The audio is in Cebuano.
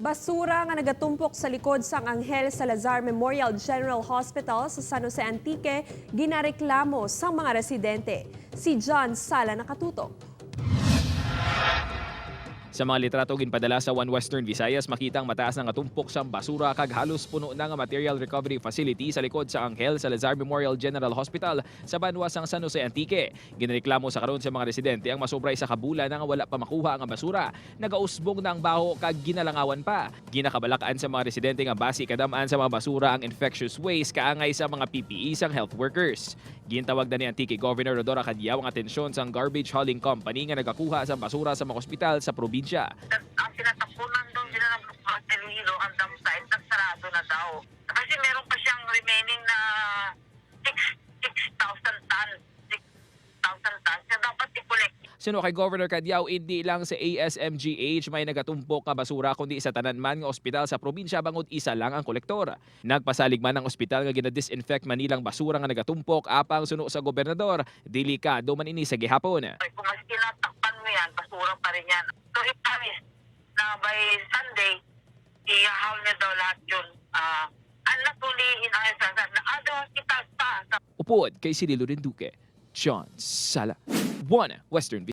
Basura nga nagatumpok sa likod sang Angel Salazar Memorial General Hospital sa San Jose, Antique, ginareklamo sang mga residente. Si John Sala nakatutok. Sa mga litrato ginpadala sa One Western Visayas, makita ang mataas nga tumpok sa basura kag halos puno na nga material recovery facility sa likod sa Angel Salazar Memorial General Hospital sa banwa sang San Jose, Antique. Ginareklamo sa karon sa mga residente ang masobra sa kabulan nga wala pa makuha ang basura. Nagausbong na ang baho kag ginalangawan pa. Ginakabalakaan sa mga residente nga basi kadamaan sa mga basura ang infectious waste kaangay sa mga PPE sang health workers. Gintawag na ni Antique Governor Rhodora Cadiao ang atensyon sa garbage hauling company nga nagakuha sa basura sa mga ospital sa probinsya. Ang tinatapunan daw nila ng Iloilo, ang dump site, nagsarado na daw. Kasi meron pa siyang remaining na 6,000 tons. 6,000 tons na dapat i-collect. Suno kay Governor Cadiao, hindi lang sa ASMGH may nagatumpok nga basura kundi sa tanan man nga ospital sa probinsya bangod isa lang ang kolektor. Nagpasalig man ang ospital nga gina-disinfect man nilang basura nga nagatumpok apang suno sa gobernador, delikado man ini sa gihapon. Ay, kung mas tinatakpan mo yan, basura pa rin yan. So, i-promise na by Sunday, i-haul niya daw lahat yun. Ang natuliin ang isa sa other hospitals pa. Upod kay Cirilo Rinduque, John Sala, One Western Visayas.